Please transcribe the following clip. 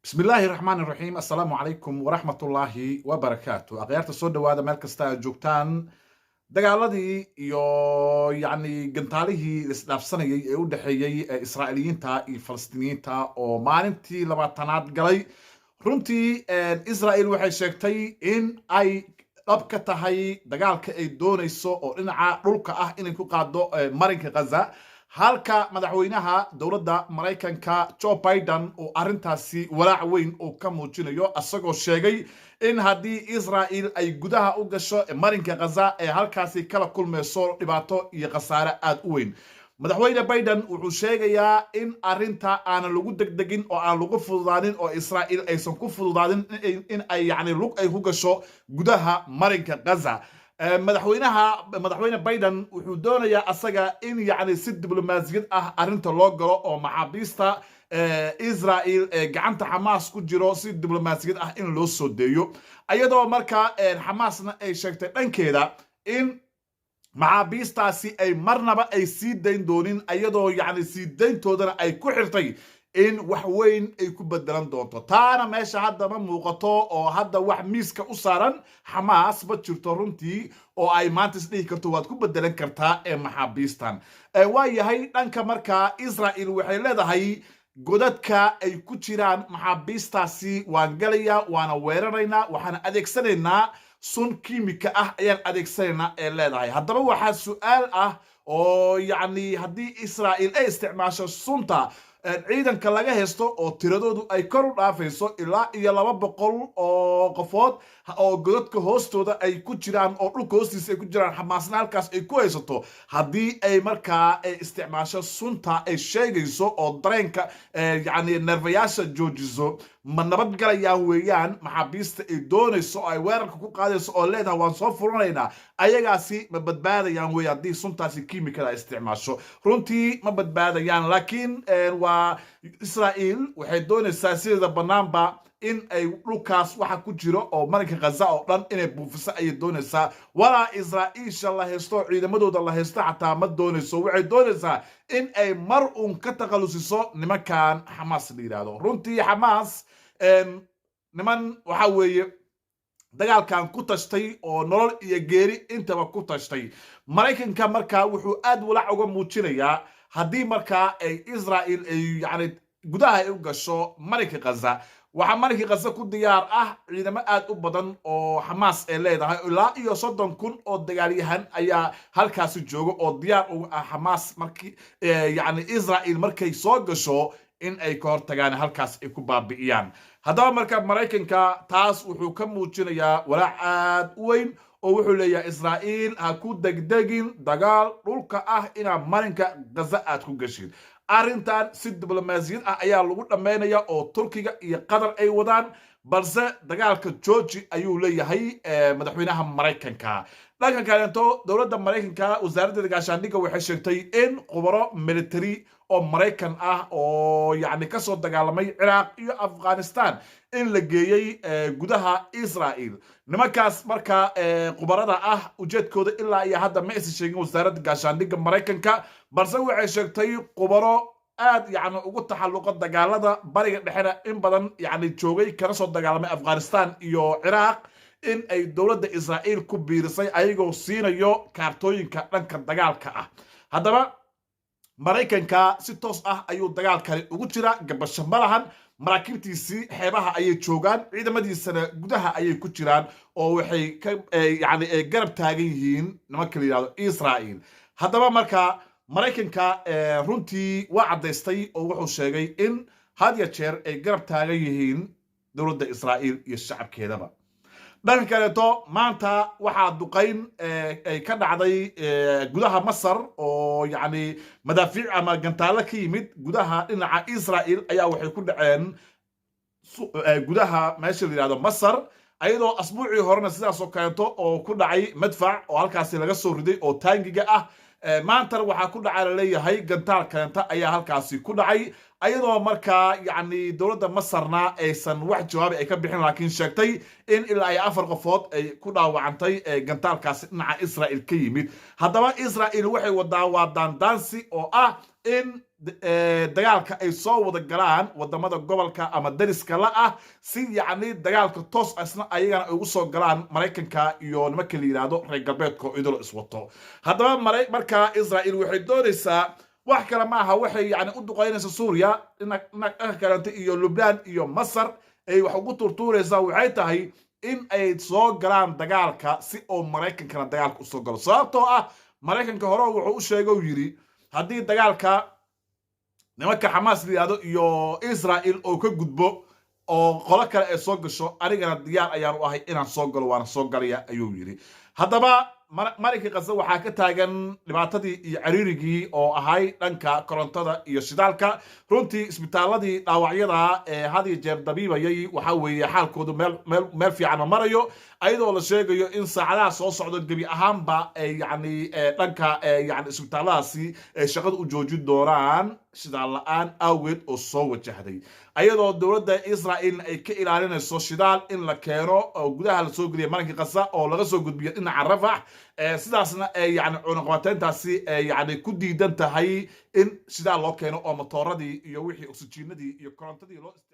Bismillaahi raxmaani raxiim. Assalaamu calaykum waraxmatullaahi wabarakaatu. Akhyaarta, soo dhowaada meel kasta aad joogtaan. Dagaaladii iyo yacni gantaalihii isdhaafsanayay ee u dhexeeyey Israa'iiliyiinta iyo Falastiiniyiinta oo maalintii 20aad galay, runtii Israa'il waxay sheegtay in ay dhab ka tahay dagaalka ay doonayso oo dhinaca dhulka ah inay ku qaado marinka Gaza, halka madaxweynaha dowladda Maraykanka Joe Biden uu arrintaasi walaac weyn uu ka muujinayo, isagoo sheegay in haddii Israa'il ay gudaha u gasho marinka Ghaza ee halkaasi kala kulmayso dhibaato iyo khasaare aad u weyn. Madaxweyne Biden wuxuu sheegayaa in arrinta aanan lagu degdegin oo aan lagu fududaanin, oo Israa'il aysan ku fududaanin in ay yacni lug ay ku gasho gudaha marinka Gaza. Madaxweynaha, madaxweyne Biden, wuxuu doonayaa asaga in yacni si diblomaasiyad ah arrinta loo galo oo maxaabiista Israa'il ee gacanta Xamaas ku jiro si diblomaasiyad ah in loo soo deeyo, ayadoo markaa Xamaasna ay sheegtay dhankeeda in maxaabiistaasi ay marnaba ay sii dayn doonin, ayadoo yacni sii dayntoodana ay ku xirtay in wax weyn ay ku bedelan doonto. Taana meesha hadda ma muuqato, oo hadda wax miiska u saaran Xamaas ma jirto runtii oo ay maanta isdhihi karto waad ku bedelan kartaa ee maxaabiistan. Waa yahay, dhanka markaa Israa'il waxay leedahay godadka ay ku jiraan maxaabiistaasi waan galayaa, waana weeraraynaa, waxaan adeegsanaynaa sun kiimika ah ayaan adeegsanaynaa ee leedahay. Haddaba waxaa su-aal ah oo yacni haddii Israa'il ay isticmaasho sunta, ciidanka laga haysto oo tiradoodu ay kor u dhaafayso ilaa iyo 200 oo qofood oo godadka hoostooda ay ku jiraan oo dhulka hoostiisa ay ku jiraan, Xamaasna halkaas ay ku haysato, haddii ay markaa ay isticmaasho sunta ay sheegayso oo dareenka yacni nervayaasha joojiso, ma nabad galayaan weeyaan maxaabiista ay doonayso oo ay weerarka ku qaadayso oo leedahay waan soo furanaynaa? Ayagaasi ma badbaadayaan weeye haddii suntaasi kiimikada ay isticmaasho? Runtii ma badbaadayaan, laakiin waa Israa'iil waxay doonaysaa sideeda bannaanba in ay dhulkaas waxa ku jiro oo marinka Ghaza oo dhan inay buufiso ayay doonaysaa. Walaa Israa'iisha la haysto, ciidamadooda la haysto xataa ma doonayso. Waxay doonaysaa in ay mar uun ka takhalusiso nimankan Xamaas la yidhaahdo. Runtii Xamaas niman waxa weeye dagaalkan ku tashtay oo nolol iyo geeri intaba ku tashtay. Maraykanka markaa wuxuu aad walaac uga muujinayaa haddii markaa ay Israa'il ay yacni gudaha ay u gasho marinka Ghaza. Waxaa marinka Ghaza ku diyaar ah ciidamo aad u badan oo Xamaas ay leedahay. Ilaa iyo 30,000 oo dagaalyahan ayaa halkaasi jooga oo diyaar uga ah Xamaas markii yacni Israa'il markay soo gasho in ay ka hortagaan, halkaas ay ku baabi'iyaan. Haddaba marka Maraykanka taas wuxuu ka muujinayaa walaac aad u weyn oo wuxuu leeyahay Israa'iil ha ku degdegin dagaal dhulka ah inaad marinka Ghaza aad ku gashid. Arrintan si diblomaasiyad ah ayaa lagu dhammaynaya oo Turkiga iyo Qatar ay wadaan, balse dagaalka jooji ayuu leeyahay madaxweynaha Maraykanka. Dhanka kaleeto, dowladda Maraykanka wasaaradda gaashaandhigga waxay sheegtay in khubaro military oo Maraykan ah oo yacni kasoo dagaalamay Ciraaq iyo Afghanistan in la geeyey gudaha Israel. Nimankaas marka khubarada ah ujeedkooda ilaa iyo hadda ma aysan sheegin wasaaradda gaashaandhigga Maraykanka, balse waxay sheegtay khubaro aad yacni ugu taxalluqa dagaalada Bariga Dhexena in badan yacni joogay, kana soo dagaalamay Afghanistan iyo Ciraaq, in ay dowladda Israa'iil ku biirisay, ayagoo siinayo kaartooyinka dhanka dagaalka ah. Haddaba Maraykanka si toos ah ayuu dagaalkani ugu jira, gabasho ma lahan. Maraakiibtiisii xeebaha ayay joogaan, ciidamadiisana gudaha ayay ku jiraan oo waxay ka yani garab taagan yihiin nimanka la yidhahdo Israa'iil. Haddaba marka Maraykanka runtii waa caddaystay oo wuxuu sheegay in had ya jeer ay garab taagan yihiin dowladda Israa'iil iyo shacabkeedaba. Dhanka kaleeto, maanta waxaa duqayn ay ka dhacday gudaha Masar oo yacni madaafiic ama gantaalo ka yimid gudaha dhinaca Israa'il ayaa waxay ku dhaceen gudaha meesha la yidhahdo Masar, ayadoo asbuucii horena sidaasoo kaleeto oo ku dhacay madfac oo halkaasi laga soo riday oo taangiga ah. Maantana waxaa ku dhacaa laleeyahay gantaal kaleenta ayaa halkaasi ku dhacay, ayadoo markaa yacni dowladda Masarna aysan wax jawaabi ay ka bixin, laakiin sheegtay in ilaa ay afar qofood ay ku dhaawacantay gantaalkaasi dhinaca Israa'il ka yimid. Haddaba Israa'il waxay wadaa waa daandaansi oo ah in dagaalka ay soo wada galaan wadamada gobolka ama dariska la ah, si yacni dagaalka toos isna ayagana ay ugu soo galaan Maraykanka iyo nimanka la yidhaahdo reer galbeedka oo idilo iswato. Haddaba markaa Israel waxay doonaysaa, wax kale ma aha, waxay yani u duqaynaysa Suuriya dhinaca kalenta iyo Lubnaan iyo Masar ay wax ugu tuurtuuraysaa, waxay tahay in ay soo galaan dagaalka si oo Maraykankana dagaalka usoo galo, sababtoo ah Maraykanka hore wuxuu u sheegay, uu yidhi, haddii dagaalka nimanka Xamaas la yidhahdo iyo Israel oo ka gudbo oo qolo kale ay soo gasho, anigana diyaar ayaan u ahay inaan soo galo, waana soo galaya, ayuu yidhi. Haddaba Marinka Qasa waxaa ka taagan dhibaatadii iyo cariirigii oo ahay dhanka korontada iyo shidaalka. Runtii isbitaaladii dhaawacyada ee had iyo jeer dabiibayay, waxaa weeye xaalkoodu meel fiican ma marayo, ayadoo la sheegayo in saacadaha soo socdo gebi ahaanba ay yacni dhanka yani isbitaalladaasi ay shaqada u joojin doonaan shidaal la-aan awgeed oo soo wajahday, ayadoo dowladda Israel ay ka ilaalinayso shidaal in la keeno oo gudaha lasoo geliya Marinka Qasa oo laga soo gudbiyo dhinaca Rafax. Sidaasna ay yani cunaqabateyntaasi ay yani ku diidan tahay in shidaal loo keeno oo matooradii iyo wixii oksijiinadii iyo korontadii loo isticmaalo.